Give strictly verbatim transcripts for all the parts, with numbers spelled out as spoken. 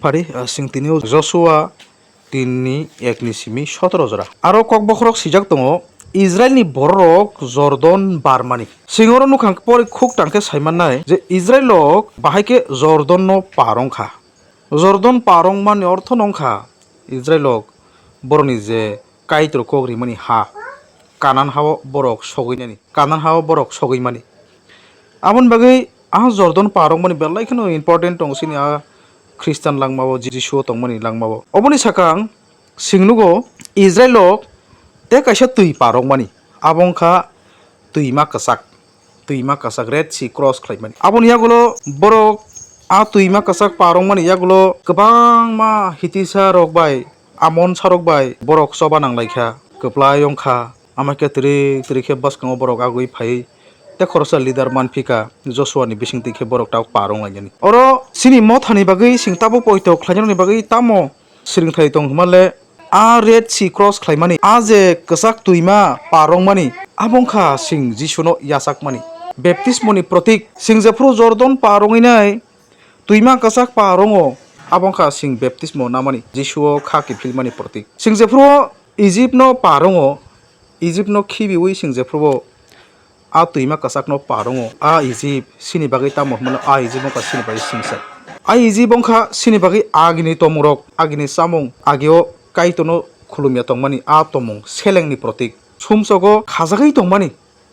Phari, ah, chwng tini o Joshua tin ni ek ni simi sotoro jora. Aro kokbokhorok swijak tongo, Israilni bororok Jordan barmani. Chwng oro nukha pori khuk tang khe saimannai je Israilrok bahai khe Jordanno par wng kha. Jordan par wngmani ortho no wng kha Israilrok borokni je Kaitor kok rimani ha, Kanan hao borok sogwi nani, Kanan hao borok sogwi mani. Aboni bagwi a Jordan par wngmani belai kheno important tongo chini a Khristan langmao, Jisuo tongmani langmao. Oboni sakang chwng nugo Israilrok tei kaisa twi par wngmani, abo wng kha twima kwchak, twima kwchak Red Sea cross khlaimani. Aboni yagulo borok a twima kwchak par wngmani yagulo kwbangma Hitisa rok bai, Amon sarok bai borok choba nanglai kha, kwplai wng kha. Ama khe twrwi twrwi khe bwskango borok agwi phaiwi tei khoroksa leader manphi kha, Joshua ni bisingtwi khe borok tabuk par wng lainani. Oro chini mothani bagwi chwng tabuk poito khlainani bagwi tamo swrwngthai tong hwnma le, a Red Sea cross khlaimani, a je kwchak twima par wngmani, abo wng kha chwng Jisuno yachakmani. Baptismoni protik, chwng jephru Jordan par wngwi nai, twima kwchak par wngo, abo wng kha chwng baptismo namani, Jisuo kha kiphilmani protik. Chwng jephru Egyptno par wngo, Egyptno khibiwi chwng jephru a twima kwchakno par wngo, a Egypt chini bagwi tamo hwnmano, a Egypt wng kha chini bagwi singsa. A Egypt wng kha chini bagwi agini tongmungrok, agini chamung, agio Kaitorno khulumya tongmani a tongmung selengni protik. Sumsogo khajagwi tongmani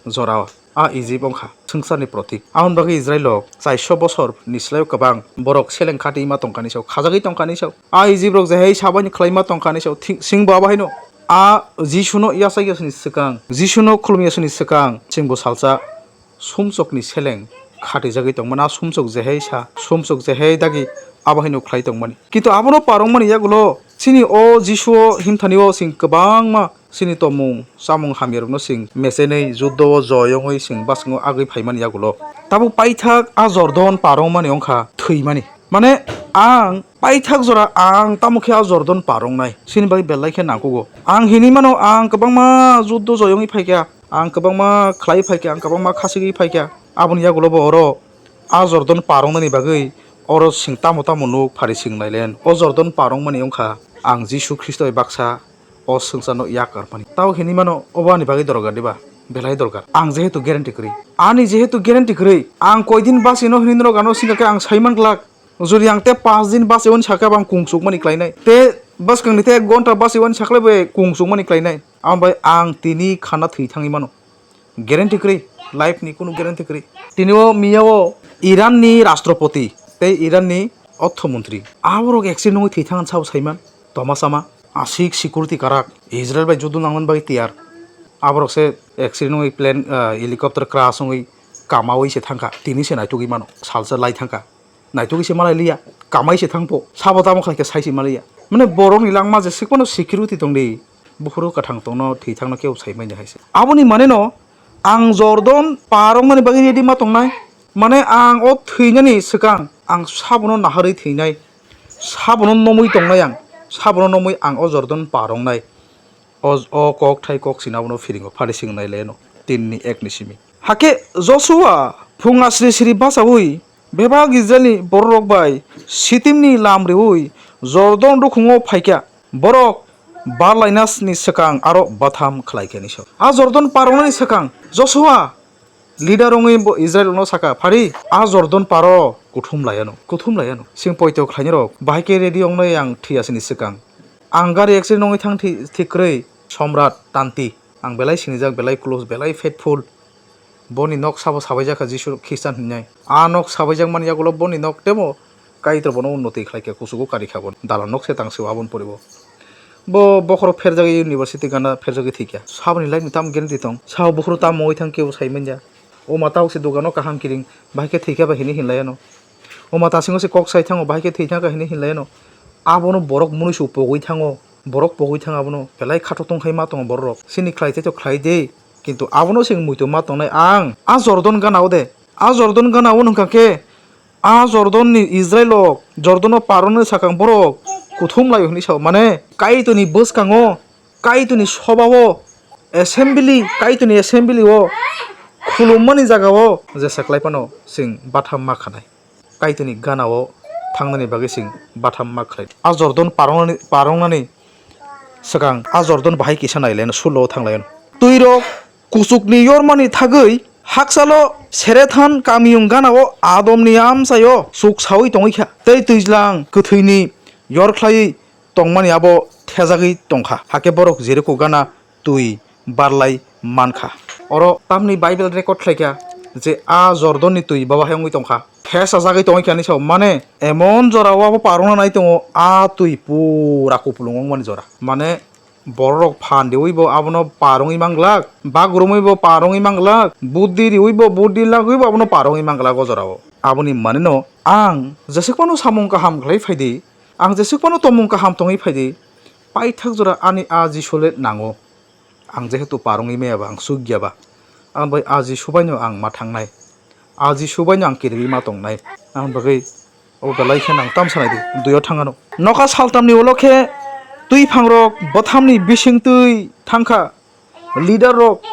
jora a Egypt wng kha swngcharni protik. Aboni bagwi Israilrok chairso bosorni slai kwbang borok seleng khati ma tongkani sao, khajagwi tongkani sao. A Egyptrok jehai sabaini khlaima tongkani sao, thi-, singbo abo haino a Jisuno yachak yasuni swkang, Jisuno khulum yasuni swkang, singbo salsa sumsokni seleng khatijagwi tongmani. A sumsok jehai sa, sumsok jehai dagi abo haino khlai tongmani. Kintu abono par wngmani yagulo chini o Jisuo himthani o sing kwbangma chini tongmung chamung hamyarokno sing mechenwi juddo o joy wngwi sing bwskango agwi phaimani yagulo. Tabuk paithak a Jordan par wngmani wngkha thwimani. Mane ang paithak jora ang tamo khe a Jordan par wngnai, chini bagwi belai khe nangkugo. Ang hinwi mano ang kwbangma juddo joy wngwi phaikha, ang kwbangma khlai phaikha, ang kwbangma khasigwi phaikha. Aboni yagulo bo oro a Jordan par wngnani bagwi oro sing tamo tamo nuk phari sing nailen. O Jordan par wngmani wngkha ang Jisu Khristo bai baksa o swngcharno yak karmani. Tao hinwi mano obo ani bagwi dorkar diba? Belai dorkar. Ang jehetu guarantee kwrwi. Ani jehetu guarantee kwrwi. Ang koidin bachino hinwi norok ano singkha khe ang saiman glak. Jodi ang te paanch din bachiwani sakhe ang kung chukmani khlainai. Te bwskangni te ek ghonta bachiwani sakhlai bai kung chukmani khlainai. Ang bai ang tini khana thwi thangwi mano. Guarantee kwrwi, life ni kunu guarantee kwrwi. Tini o miya o Iran ni rashtrapati tei Iran ni orthomontri aborok accident wngwi thwi thang sabo saiman toma sama. Asik security karak Israel bai judo nangmani bagwi tiyar. Aborok se accident wngwi plane, ah, helicopter crash wngwi kamawi se thangkha, tini se naitugwi mano, salsa lai thangkha. Naitugwi se malai liya, kamai se thangpo, sabo tamo khlai khe sai se maliya. Mane borokni langma jesik phano security tongdi, buphuru kwthang tongno thwi thangno kebo sai manya hai se. Aboni mane no ang Jordan par wngmani bagwi ready ma tongnai. Mane ang o thwinani swkang ang sabono naharwi thwinai, sabono nomwi tongnai ang, sabono nomwi ang o Jordan par wngnai. O, o kok thai kok sina abono phiringo phari sing nai leno tin ni ek ni simi. Hakhe Joshua phung asri sri bachaui bebak Israilni bororok bai Sitimni lam riui Jordan rukhungo phaikha. Borok barlainasni swkang aro batham khlaikha ni sok. A Jordan par wngnani swkang Joshua leader wngwi bo Israilrokno saka, "Phari, a Jordan paro kuthum laiano, kuthum laiano. Chwng poito khlainai rok bahai khe ready wngnai ang thwi asini swkang. Ang gari accident wngwi thang thi-, thik kwrwi, Somrat Tanti. Ang belai sinijak, belai close, belai faithful. Boni nok sabo sabaijak kha Jisu Khristan hinwi. A nok sabaijak mani yagulo boni nok temo Kaitor bono unnoti khlai kha, kuchugo kari kha bo. Dalan nok se tang se aboni poribo. Bo bokhorok pherjagwi university gana pherjagwi thwikha. Saboni life ni tamo guarantee tong? Sabo bukhuru tamo oi thang kebo sai manya. O ma tao se dogano kaham kiring, bahai khe thwikha ba hinwi hinlaiano. O ma tasingo se kok sai thango, bahai khe thwi thangkha hinwi hinlaiano. Abono borok mwnwi se pogwi thango, borok pogwi thang abono. Belai khato tong khai ma tongo borok. Sini khlai tei to khlai de, kintu abono se muitu ma tongnai ang. A Jordan gana o de, a Jordan gana o nungkha khe, a Jordan ni Israel rok, Jordan o par wngnai sakang borok kuthum lai o hinwi sao, mane Kaitor ni bwskango, Kaitor ni soba o, assembly, Kaitor ni assembly o khulum mani jaga o jesa khlai phano chwng batham ma khanai. Kaitor ni gana o thangnani bagwi chwng batham ma khlai. A Jordan parwngnani, parwngnani swkang a Jordan bahai kisa nailaino, sullo thanglaino. Twirok kuchukni yormani thagwi hakchalo Serethan kamiyung ganao Adomni amchaio chuk saui tongwi kha, tei twijlang kwthwini yor khlaiwi tongmani abo thejagwi tongkha, hakhe borok Jeriko gana twi barlai mankha. Oro tamni Bible record khlaikha je a Jordanni twi baba hai wngwi tongkha, thesajagwi tongwi kha hinwi sao, mane emon jorao abo parwngna nai tongo, a twi pura kupulung wngmani jora, mane bororok phan riwi bo abono par wngwi manglak, bak rumwi bo par wngwi manglak, buddhi riwi bo, buddhi lagwi bo abono par wngwi manglak o jorao. Aboni maneno ang jeswk phano samung kaham khlai phaidi, ang jeswk phano tongmung kaham tongwi phaidi, paithak jora ani a Jisu le nango. Ang jehetu par wngwi maya ba, ang chuk ya ba, ang bai a Jisu baino ang ma thangnai. A Jisu baino ang kirigwi ma tongnai. Ang bagwi o belai khe nang tam sanai di, duio thang ano. Nokha saltamni ulo khe twi phangrok bwthamni bising twi thangkha. Leader rok,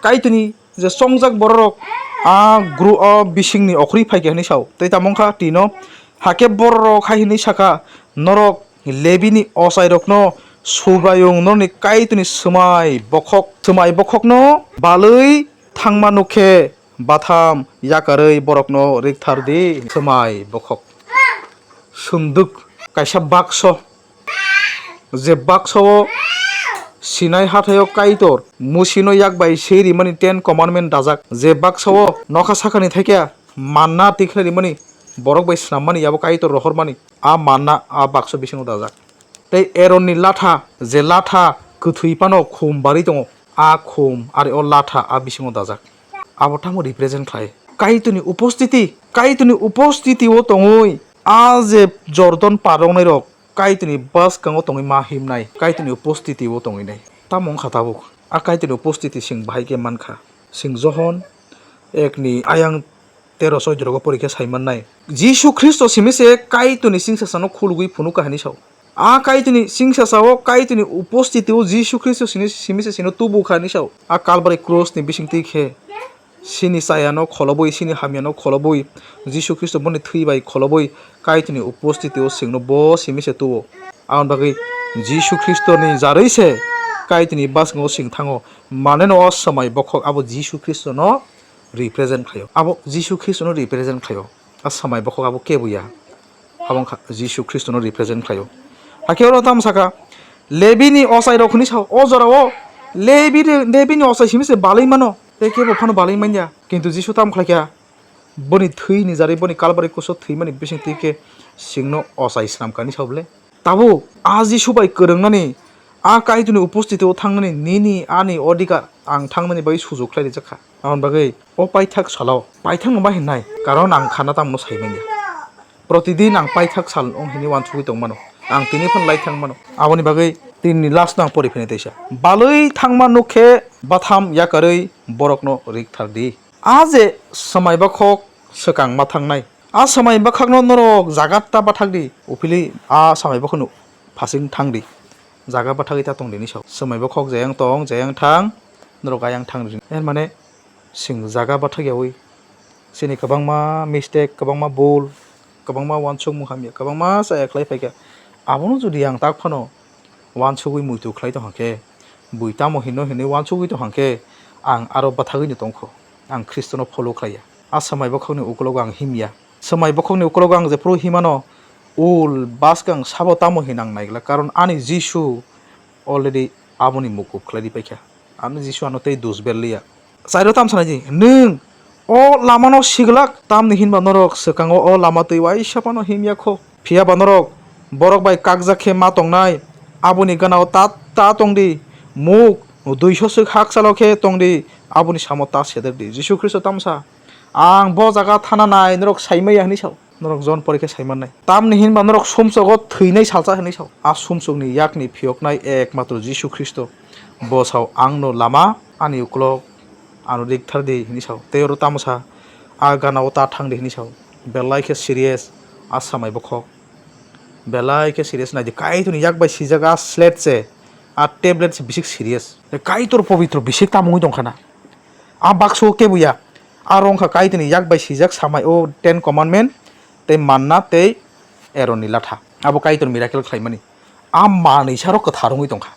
Kaitorni je chongjak bororok a gru-, o bisingni okhorwi phaikha hinwi sao. Tei tamo wngkha tino, hakhe bororok hai hinwi sakha, norok Lebini ochairokno Subraiyung norokni Kaitorni swmai bokhok, swmai bokhokno balwi thangma nuk khe, batham yakarwi borokno rikthar di. Swmai bokhok. Sunduk, kaisa bakso, je bakso-o Sinai hathaio Kaitor Musino yak bai sei rimani Ten Commandment dajak, je bakso-o nokha sakani thaikia manna tikhlai rimani, borok bai swnammani, abo Kaitor rohormani, a manna a bakso bisingo dajak. Tei Eronni latha, je latha kwthwi phano khum barwi tongo, a khum ari o latha a bisingo dajak. Abo tamo represent khlai? Kaitorni upostiti, Kaitorni upostiti-o tongwi a je Jordan par roknairok Kaitorni bwskango tongwi ma himnai, Kaitorni upostiti-o tongwi nai. Tamo wngkha tabuk? A Kaitorni upostiti chwng bahai khe mankha. Chwng Johon ekni ayang tero soi rogo pori khe sai mannai. Jisu Khristo simi se Kaitorni chingsasano khulugwi phunukha hinwi sao. A Kaitorni chingsasao Kaitorni upostitio Jisu Khristo sini, simi se sino tubu kha hinwi sao. A Kalbari krusni bisingtwi khe chini chayano kholobwi, chini hamyano kholobwi, Jisu Khristo boni thwi bai kholobwi Kaitorni upostitio chwngno bo simi se tubo. Aboni bagwi Jisu Khristoni jarwi se Kaitorni bwskango chwng thango. Maneno o swmai bokhok abo Jisu Khristono represent khlaio. Abo Jisu Khristono represent khlaio. A swmai bokhok abo kebo ya. Abo wngkha Jisu Khristono represent khlaio. Hakhe oro tamo sakha, Lebini ochai rok hinwi sao, o jorao Lebi, Lebini ochai simi se balwi mano, tei kebo phano balwi manya. Kintu Jisu tamo khlaikha, boni thwi ni jarwi, boni Kalbari krusao thwimani bisingtwi khe chwngno ochai swnamkha hinwi sao bwle. Tabuk a Jisu bai kwrwngnani, a Kaitorni upostitio thangnani nini ani odhikar ang thangnani bagwi sujuk khlai rijak kha. Aboni bagwi o paithak salo paithakno ma hinnai, karon ang khana tamno sai manya. Protidin ang paithak sal wng hinwi uansugwi tong mano, ang tini phano lai thang mano. Aboni bagwi tinini last no ang pori phini teisa. Balwi thangma nuk khe batham yakarwi borokno rikthar di. A je swmai bokhok swkang ma thangnai. A swmai bwkhakno norok jaga ta bathak di, uphili a swmai bwkhakno phasing thang di. Jaga bathagwi ta tong di hinwi sao. Swmai bokhok jeyang tong, jeyang thang, norok ayang thang di. Er mane, chwng jaga bathak yaui chini kwbangma mistake, kwbangma bul, kwbangma uansukmung hamya, kwbangma chaya khlai phaikha. Abono jodi ang tak phano uansugwi muitu khlai tong khe, bui tamo hino hinwi uansugwi tong khe, ang aro bathagwino tongkho. Ang Khristono follow khlaiya. A swmai bokhokni ukologo ang himya. Swmai bokhokni ukologo ang jephru himano, ul bwskang sabo tamo hin ang naigwlak, karon ani Jisu already aboni mukup khlai di paikha. Ani Jisu ano tei dos berliya. Chairo tam sanai di, nwng o lamano siglak, tamni hinba norok swkango o lama twi uaisa phano himya kho. Phiya ba norok borok bai kakjak khe ma tongnai, aboni ganao ta, ta tong di, muk duiso swk hakchalo khe tong di, aboni samo ta seder di. Jisu Khristo tamo sa, "Ang bo jaga thana nai," norok sai maya hinwi sao. Norok Jon pori khe sai mannai. Tamni hinba norok sumsogo thwinai salsa hinwi sao. A sumsokni yakni phiyoknai ekmatro Jisu Khristo. Bo sao, "Angno lama, ani uklok, ano rikthar di," hinwi sao. Tei oro tamo sa, "A ganao ta thang di," hinwi sao. Belai khe serious, a swmai bokhok. Belai khe serious nai di. Kaitorni yak bai sijak a slate se, a tablet se bisik serious. Kaitor pobitro bisik tamo wngwi tongkha na. A bakso kebo ya. Aro wngkha Kaitorni yak bai sijak samai o Ten Commandment, tei manna, tei Aaron ni latha. Abo Kaitor miracle khlaimani. A manwi saro kwthar wngwi tongkha.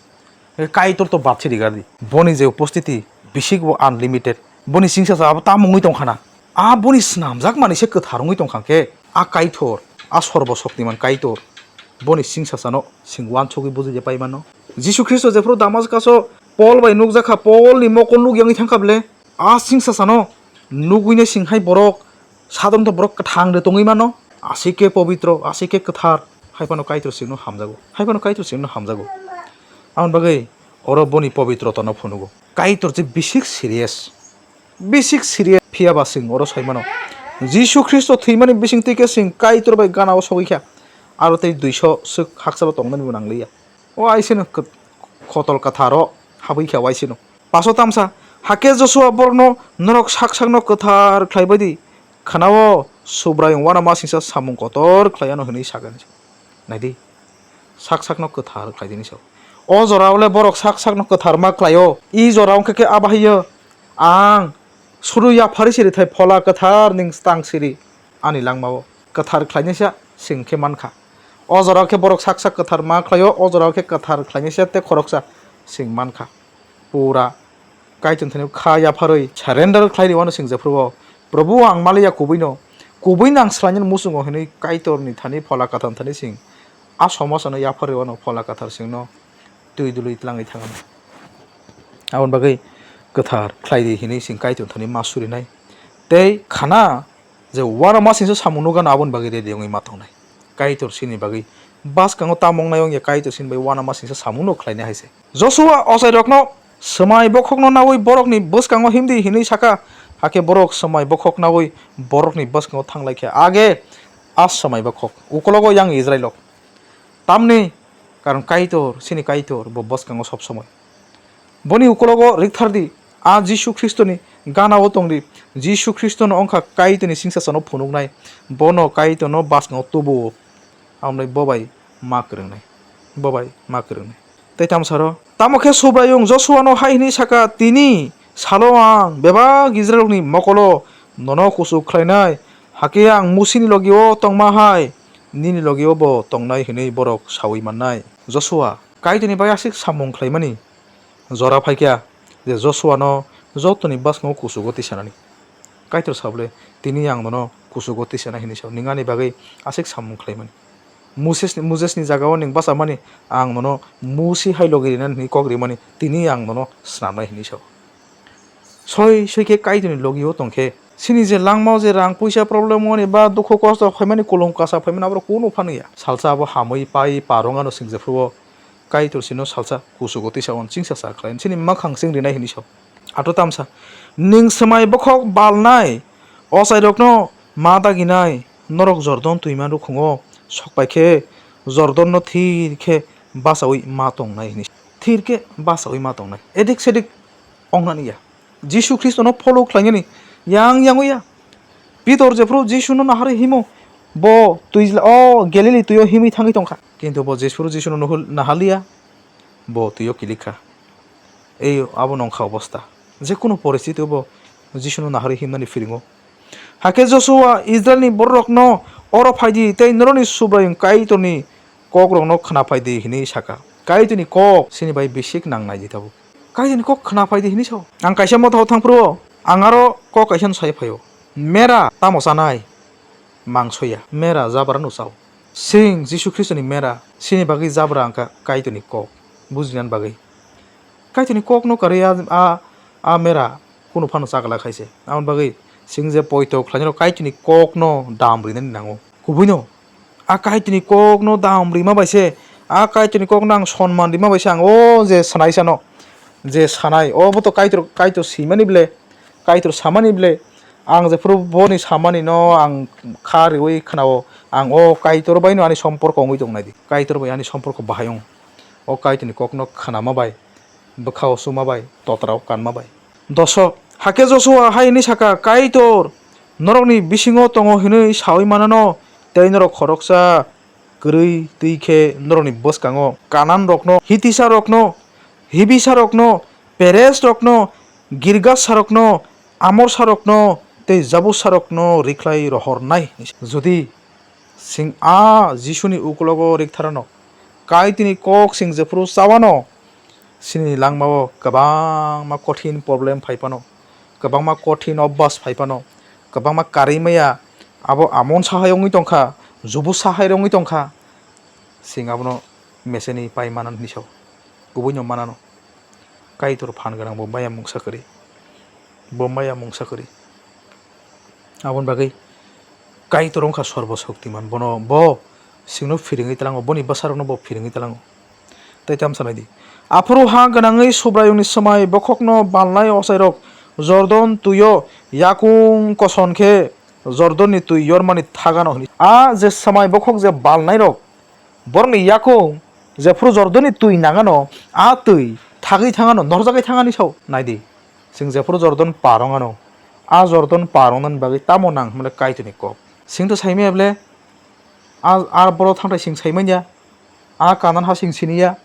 Kaitor to bapsi rigar di. Boni je upostiti bisik bo unlimited. Boni singsasa abo tamo wngwi tongkha na. A boni snamjak manwi se kwthar wngwi tongkha khe a Kaitor, a Sorbo Shoktiman Kaitor boni singsasano sing uansugwi bujui je pai mano. Jisu Khristo jephru Damaskaso Pol bai nukjakha, Polni mokol nuk yangwi thangkha bwle. A singsasano nugwinai sing hai borok sadonto borok kwthang de tongwi mano, aswk khe pobitro, aswk khe kwthar, hai phano Kaitor chwngno hamjago, hai phano Kaitor chwngno hamjago. Aboni bagwi oro boni pobitrotano phunugo. Kaitor je bisik serious, bisik serious, phiya ba chwng oro sai mano. Jisu Khristo thwimani bising twi khe chwng Kaitor bai gana-o sogwi kha, aro tei duiso swk hakchalo tongnani bo nang liya. O aisino kwt-, khotol kwtharo habwi kha waisino. Paso tamsa, hakhe Josua borokno, "Norok sak sakno kwthar khlai bai di. Khna-o, Subraiyung uanamasingcha samung kotor khlai anw," hwnwi sakha. Nai di, sak sakno kwthar khlai di hinwi sa-o. O jorao le borok sak sakno kwthar ma khlai-o. I jora wngkha khe abo hai o, ang suru yaphari siri thai Phola Kwthar ning tang siri ani langma-o. Kwthar khlainaisa chwng khe man kha. O jorao khe borok sak sak kwthar ma khlai-o, o jorao khe kwthar khlainaisa tei khoroksa chwng man kha. Pura Kaitorni thani kha yapharwi surrender khlai rwano chwng jephru-o, "Probhu, ang maliya kubuino, kubuino ang swlainani muchungo," hwnwi Kaitorni thani Phola Kwthar thani chwng a somosono yaphar rwano Phola Kwthar chwngno twi dului tlangwi thangano. Aboni bagwi kwthar khlai di hinwi chwng Kaitor thani ma surinai. Tei khna je uanamasingcha samung nugano aboni bagwi ready wngwi ma tongnai. Kaitor chini bagwi bwskango tamo wngnai wngya, Kaitor chini bagwi uanamasingcha samungno khlainai hai se. Josua ochairokno, "Swmai bokhokno naui borokni bwskango himdi," hinwi sakha. Hakhe borok swmai bokhok naui borokni bwskango thanglai khe age a swmai bokhok ukologo yang Israilrok. Tamni karon Kaitor, chini Kaitor bo bwskango sob somoi. Boni ukologo rikthar di, a Jisu Khristoni gana-o tong di. Jisu Khristono wngkha Kaitorni singsasano phunuknai, bono Kaitorno bwskango tubu-o. Aboni bo bai ma kwrwngnai, bo bai ma kwrwngnai. Tei tamsaro, tamo khe Subraiyung Josuano hai hwnwi sakha, "Tini salo ang bebak Israilrokni mokolo nono kuchuk khlainai, hakhe ang Musini logi-o tongma hai nini logi-o bo tongnai," hwnwi borok saui mannai. Josua Kaitorni bai aswk samung khlaimani jora phaikha je Josuano jotoni bwskango kuchugo tisanani. Kaitor sa bole, "Tini ang nono kuchugo tisana," hinwi sa, "Nwng ani bagwi aswk samung khlaimani. Mosesni, Mosesni jagao nwng bachamani, ang nono Musi hai logi rinani," hinwi kok rimani, "Tini ang nono swnamnai," hinwi sa. Soi soi khe Kaitorni logi-o tong khe, chini je langmao je rang puisa problem wngmani ba dukhu kosto phaimani, kulum kasa phaimani, aborok kunu phano ya. Salsa abo hamwi pai parwng ano singjephru-o Kaitor chini salsa kuchugo tisa on chingsa sa khlai chini makhang ching rinai hinwi sa. Ato tamsa, nwng swmai bokhok balnai ochairokno ma daginai, norok Jordan twima nukhungo sokpai khe Jordanno thir khe bachaui ma tongnai hinwi. Thir khe bachaui ma tongnai. Edik sedik ongna niya. Jisu Khristono follow khlainani yang yang ya. Pitor jephru Jisuno naharwi himo, bo twi jla-, o Galili twio himwi thangwi tongkha. Kintu bo jephru Jisuno nuhul-, naharliya, bo twio kilikha. Ei abo nongkha obosta. Jekunu poristiti bo Jisuno naharwi himnani phiringo. Hakhe Josua Israilni bororokno, "Oro phai di tei norokni Subraiyung Kaitorni kokrokno khna phai di," hwnwi sakha. Kaitorni kok chini bai bisik nangnai di tabuk. Kaitorni kok khna phai di hwnwi sa-o. Ang kaisa motha-o thang phuru-o, ang aro kok kaisa no sai phai-o. Mera tamo chanai? Mangso ya. Mera jabra no cha-o. Chwng Jisu Khristoni mera, chini bagwi jabra wngkha Kaitorni kok. Bujinani bagwi. Kaitorni kokno karwi a, a, a mera kunu phano chakla khaise. Aboni bagwi chwng je poito khlainai rok Kaitorni kokno dam rinani nango. Kubuino a Kaitorni kokno dam rima bai se, a Kaitorni kokno ang sonman rima bai se ang o je sanai sano, je sanai obo to Kaitor, Kaitor simani ble, Kaitor samani ble, ang jephuru boni samani no ang kha riwi khna-o, ang o Kaitor bai no ani somporko wngwi tongnai di. Kaitor bai ani somporko bahai wng. O Kaitorni kokno khnama bai, bwkha-o chuma bai, totra-o kanma bai. Dosok, hakhe Josua hai hwnwi sakha, "Kaitor norokni bisingo tongo hwnwi saui manano, tei norok khoroksa kwrwi twi khe norokni bwskango Kananrokno, Hitisarokno, Hibisarokno, Peresrokno, Girgasarokno, Amorsarokno tei Jabusarokno rikhlai rohornai." Jodi Chwng a Jisuni ukulogo rikthar anw. Kaitorni kok chwng jephuru cha anw, chini langmao kwbangma kothin problem phai phano, kwbangma kothin obas phai phano, kwbangma karwi maya abo amon sahai wngwi tongkha, jubu sahai wngwi tongkha, chwng abono meseni pai mano hinwi sao, kubuino manano. Kaitor phan gwnang bo maya mungsa kwrwi, bo maya mungsa kwrwi. Aboni bagwi Kaitor wngkha Sorbo Shoktiman, bono bo chwngno phirwngwi tlango, boni bwsarokno bo phirwngwi tlango. Tei tamsa naidi, aphuru ha gwnangwi Subraiyungni swmai bokhokno balnai ochairok Jordan twio yakung koson khe Jordanni twi yormani thagano hwnwi. A je swmai bokhok je balnairok, borokni yakung jephuru Jordanni twi nangano, a twi thagwi thangano, norjagwi thangani sao. Naidi, chwng jephuru Jordan par wngano, a Jordan par wngnani bagwi tamo nang hwnmale Kaitorni kok. Chwngto saimaya bole, a, a boro thanthai chwng saimanya, a Kanan ha chwng siniya,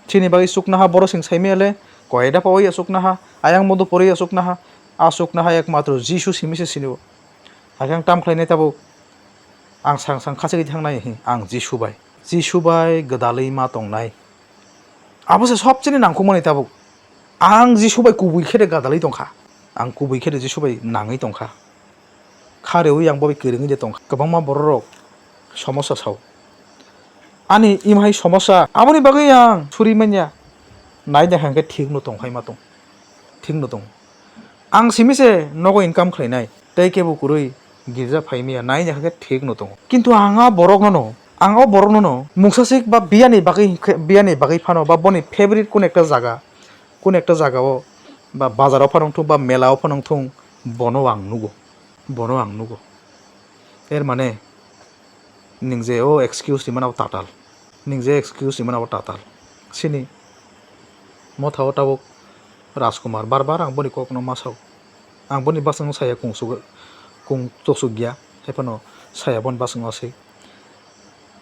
chini bagwi chuknoha boro chwng saimaya le, koyeda pa oya chuknoha, ayang modo poriya chuknoha, a chuknoha ekmatro Jisu simi se sinio. Hakhe ang tam khlainai tabuk, ang sang sang khachigwi thangnai, ang Jisu bai, Jisu bai gwdalwi ma tongnai. Abo se sobchini nangkukmani tabuk. Ang Jisu bai kubui khe de gadalwi tongkha. Ang kubui khe de Jisu bai nangwi tongkha. Kha reui ang bo bai kwrwngwi de tongkha. Kwbangma bororok somosa sao. Ani imhai somosa, aboni bagwi ang suri manya. Nai de hwnkhe thik no tong hai ma tong. Thik no tong. Ang simi se nogo income khlainai, tei kebo kwrwi girja phaimaya, nai hwnkhe thik no tongo. Kintu ang a borokno no, ang o borokno no mungsasik ba biyani bagwi hwnkhe, biyani bagwi phano ba boni favorite kun ekta jaga, kun ekta jagao ba bazaro phano wngthung ba melao phano wngthung, bono ang nugo, bono ang nugo. Er mane, Nwng je o excuse rimani abo tatal. Nwng je excuse rimani abo tatal. Sini motha o tabuk Rajkumar bar bar ang boni kokno ma sao. Ang boni bwskango saya kung suk-, kung toksuk ya. Haiphano saya boni bwskango aswk.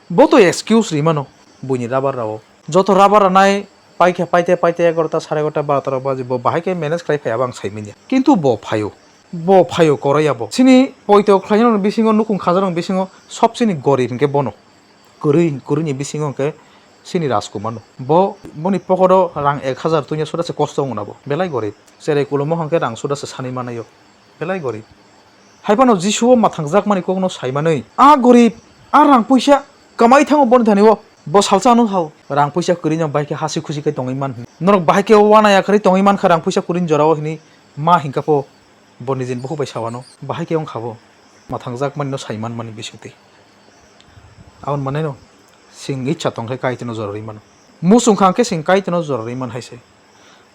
Bo to excuse rimano buini rubber rao. Joto rubber ranai paikha, paite paite egarota, sare egarota, barota rok baji bo bahai khe manage khlai phai abo ang sai manya. Kintu bo phaio. Bo phaio koroi abo. Chini poito khlainani bisingo, nukung khajaknani bisingo sobchini gorib hinkhe bono. Kwrwi, kwrwini bisingo hinkhe chini Rajkumar no. Bo, boni pokodo rang ek hajar tunya suda se kosto wngna bo. Belai gorib. Cherai kulumo hinkhe rang suda se sanwi manaio. Belai gorib. Haiphano Jisu o mwthangjakmani kokno saimanwi, a gorib, a rang puisa kamai thango boni thani o. Bo salsa ano hao. Rang puisa kwrwi no bai khe hasi khusi khe tongwi man hini. Norok bahai khe uanaya kwrwi tongwi mankha rang puisa kwrwini jorao hini ma hinkha pho. Bo nijini bukhuk bai sawano, bahai khe wngkha bo, mwthangjakmani no sai manmani bisingtwi. Aboni manwi no, chwng icha tong khe Kaitorno jora rwi mano. Muchung kha hwnkhe chwng Kaitorno jora rwi man hai se.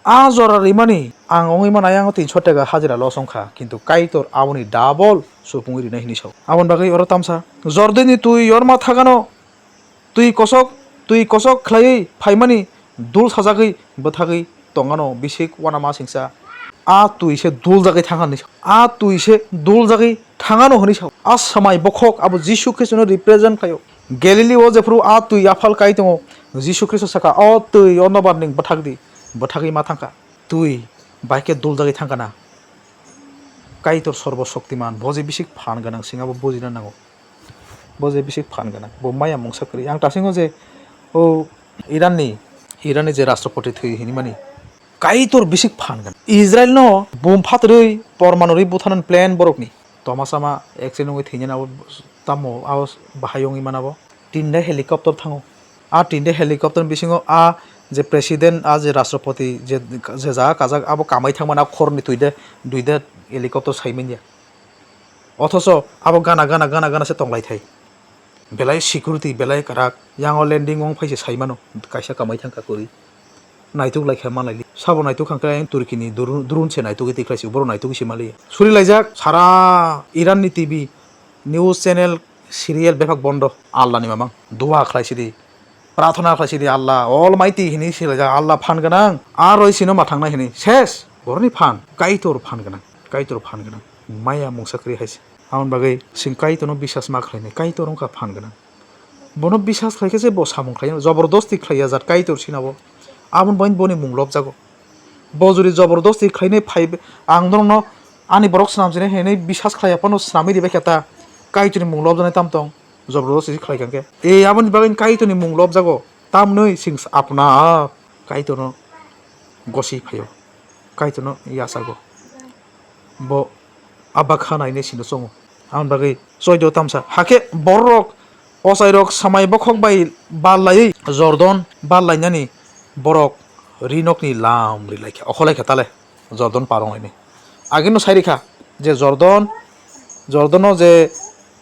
A jora rimani ang wngwi mano, ayang o tinso taka hajira loss wngkha, kintu Kaitor aboni double supungwi rinai hinwi sao. Aboni bagwi oro tamsa, Jordanni twi yorma thagano, Twi kosok, twi kosok khlaiwi phaimani dul sajagwi bwthagwi tongano bisik uanama singsa. A twi se dul jagwi thangani, a twi se dul jagwi thangano hwnwi sao. A swmai bokhok abo Jisu Khristono represent khlaio. Galili o jephru a twi aphal kai tongo, Jisu Khristo sakha, "O twi, o nobar nwng bwthak di." Bwthagwi ma thangkha. Twi bai khe dul jagwi thangkha na. Kaitor Sorbo Shoktiman, bo je bisik phan gwnang, sing abo bujina nango. Bo je bisik phan gwnang, bo maya mungsa kwrwi. Ang ta singo je, o Iranni, Iranni je Rashtrapati thwi hinmani, Kaitor bisik phan gwnang. Israelno bum phatrwi, pormanu rwi buthanani plan borokni. Toma sama accident wngwi thwinani abo tamo, abo bahai wngwi mano abo. Tinda helicopter thango. A tinda helicopter bisingo a je president, a je Rashtrapati je, je jaga kajak, abo kamai thangmani a khorni twi de, dui de helicopter saimanya. Othoso abo gana, gana, gana, gana se tonglaithai. Belai security, belai kwrak. Yango landing wng phai se saimano, kaisa kamai thangkha kwrwi. Naituk lai kha manlaili. Sabo naituk kha khe ayang Turkey ni drone, drone se naitugwi tikhlai si, borok naitugwi se mali. Suri laijak sara Iran ni T V, news channel, serial bephak bondo. Allah ni mamang. Dua khlai sidi. Prathana khlai sidi Allah, Almighty hini si laijak, Allah phan gwnang. Aroi sino ma thangnai hini. Ses. Boroni phan. Kaitor phan gwnang. Kaitor phan gwnang. Maya mungsa kwrwi hai se. Aboni bagwi chwng Kaitorno bisas ma khlainai. Kaitor wngkha phan gwnang. Bono bisas khlai khe se bo samung khlai, jobordosti khlai ya jat Kaitor sina bo. Aboni bagwi boni mung lobjago. Bo jodi jobordosti khlainai phai, ang norokno ani borok swnamjinai hinwi bisas khlai ya phano swnamwi ribai khe ta Kaitorni mung lobjaknai tam tong. Jobrodosti khlai kha khe. E, aboni bagwi Kaitorni mung lobjago. Tamnwi sing apna Kaitorno gosi phaio. Kaitorno yachago. Bo abakha nainai sino chongo. Aboni bagwi choido tamsa. Hakhe bororok ochairok samai bokhok bai bal laiwi Jordan bal lainani borok rinokni lam ri lai kha, okholai kha tale. Jordan par wng laini. Ageno sai rikha je Jordan, Jordano je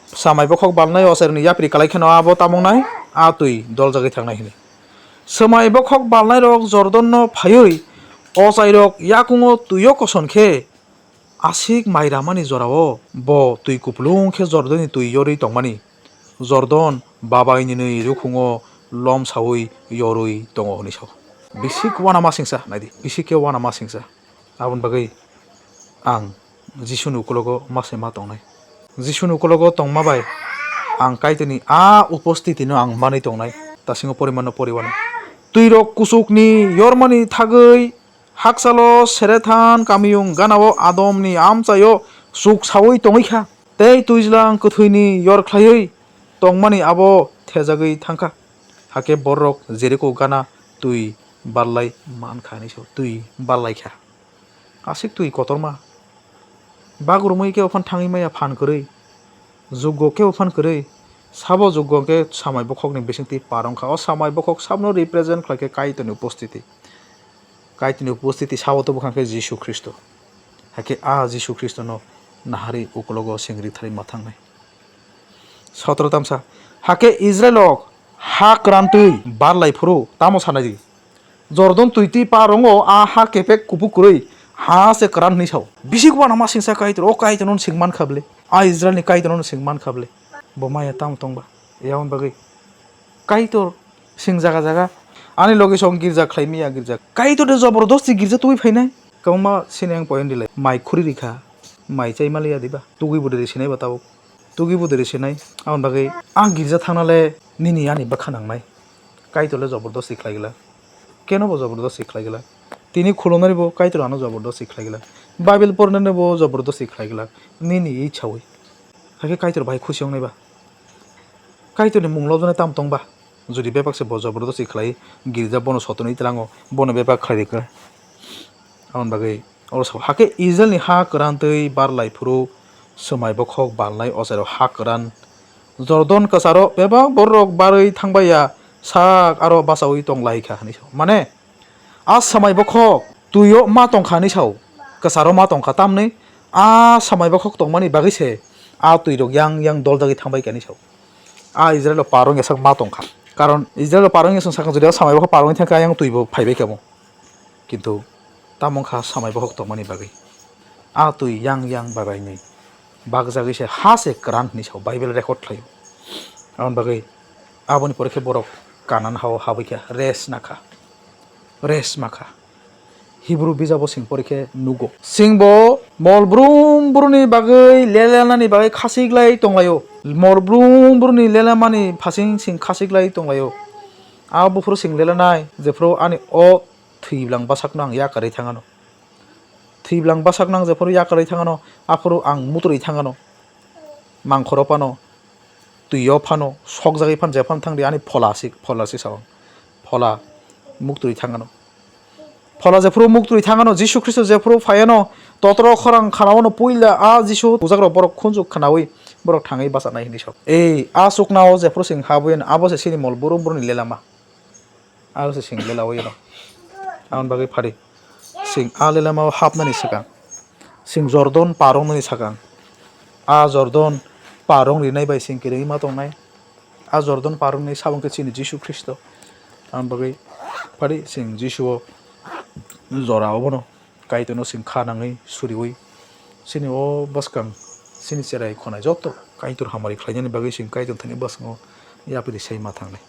samai bokhok balnai ochairokni yapri kalai kheno abo tamo wngnai, a twi doljagwi thangnai hwnwi. Samai bokhok balnairok Jordanno phaiwi ochairok yakungo twio koson khe aswk mai ramani jorao bo twi kupulung khe Jordanni twi yorwi tongmani. Jordan babainini rukhungo lom saui yorwi tongo hwnwi sao. Bisik uanama singsa, naidi, bisik khe uanama singsa. Aboni bagwi ang Jisuni ukulogo ma se ma tongnai. Jisuni ukulogo tongma bai ang Kaitorni a upostitino ang manwi tongnai. Tasingo porimanno poriwano. Twirok kuchukni yormani thagwi haksalo Serethan kamiyung ganao Adomni amchaio chuk saui tongwi kha. Tei twijlang kwthwini yor khlaiwi tongmani abo thejagwi thang kha. Hakhe bororok Jeriko gana twi barlai man kha hwnwi sao, twi barlai kha. Aswk twi kotorma. Bak rumwi kebo phan thangwi maya phan kwrwi. Jukgo kebo phan kwrwi. Sabo jukgo hwnkhe samai bokhokni bisingtwi par wng kha. O samai bokhok sabno represent khlai khe Kaitorni upostiti. Kaitorni upostiti sabo to bwkha khe Jisu Khristo. Hakhe a Jisu Khristono naharwi ukulogo sengri tharwi ma thangnai. Sotro tamsa. Hakhe Israelrok ha kwrantwi barlai phuru tamo sanai di? Jordan twitwi par wngo a ha kepek kubu kwrwi ha se kwran hwnwi sao. Bisik uanama singsa Kaitor, o Kaitorno sing man kha bwle. A Israelni Kaitorno sing man kha bwle. Bo maya tamo tongba. Yaon bagwi Kaitor sing jaga jaga. Ani logi song girja khlai miya girja. Kaitor de jobordosti girja twi phainai. Kwbangma sini ang poyon dilai. Mai khuri rikha. Mai chai maliya diba. Tugui bo diri sinai ba tabuk. Tugui bo diri sinai. Aboni bagwi ang girja thangnale nini ani bwkha nangnai. Kaitor le jobordosti khlai glak. Keno bo jobordosti khlai glak. Tini khulumnani bo Kaitor ano jobordosti khlai glak. Bible pornani bo jobordosti khlai glak. Nini ichha wi. Hakhe Kaitor bai khusi wngnai ba. Kaitorni mung lobjaknai tamo tong ba? Jodi bebak se bo jobordosti khlai girja bono sotoni tlango, bono bebak khlai rikha. Aboni bagwi oro sao, hakhe Israelni ha kwran twi barlai phuru swmai bokhok balnai ochairok ha kwran Jordan kwcharo bebak bororok barwi thangbaiya sak aro bachaui tong lai kha hwnwi sao. Mane, a samai bokhok twio ma tongkha hwnwi sao, kwcharo ma tongkha, tamni a samai bokhok tongmani bagwi se a twirok yang yang doljagwi thangbai kha hwnwi sao. A Israel o parong yasak ma tongkha, karon Israel o parong yasak sakang jodi o samai bokhok parong thangkha yang twibo phaibai kha mo, kintu tamo wngkha samai bokhok tongmani bagwi a twi yang yang bai bai nwi bakjagwi se ha se kwran hwnwi sao, Bible record khlaio. Aboni bagwi aboni pore khe borok Kanan hao habwi kha, rest nakha, rest makha. Hibru bijabo sing pore khe nugo. Singbo mol brum bruni bagwi lelenani bagwi khasiklai tonglaio. Mol brum bruni lelemani phasing sing khasiklai tonglaio. A buphuru sing lelenai, jephuru ani o thwiblang bwsakno ang yakarwi thangano. Thwiblang bwsakno ang jephuru yakarwi thangano, aphuru ang mutrwi thangano. Mangkhoro phano, twio phano, sokjagwi phano, jephano thangdi ani phola si, phola si sao. Phola muktwi thangano. Phola jephuru muktwi thangano, Jisu Khristo jephuru phaiano, totro khorang khanawano puila a Jisu bujakrok borok khunju khwnawi borok thangwi bachanai hinwi sao. Ei, a chuknao jephuru sing habwi abo se sini mol brum bruni lelama. Aro se sing lelao iro. Aboni bagwi phari. Sing a lelamao hapnani swkang. Sing Jordan parwngnani swkang. A Jordan parwng rinai bai sing kwrwngwi ma tongnai. A Jordan parwngni sabo khe chini Jisu Khristo. Aboni bagwi phari sing Jisu o jora obono. Kaitorno chwng kha nangwi suriui, chini o bwskang, chini cherai khonai joto Kaitor hamari khlainani bagwi chwng Kaitor thani bwskango yapri sai ma thangnai.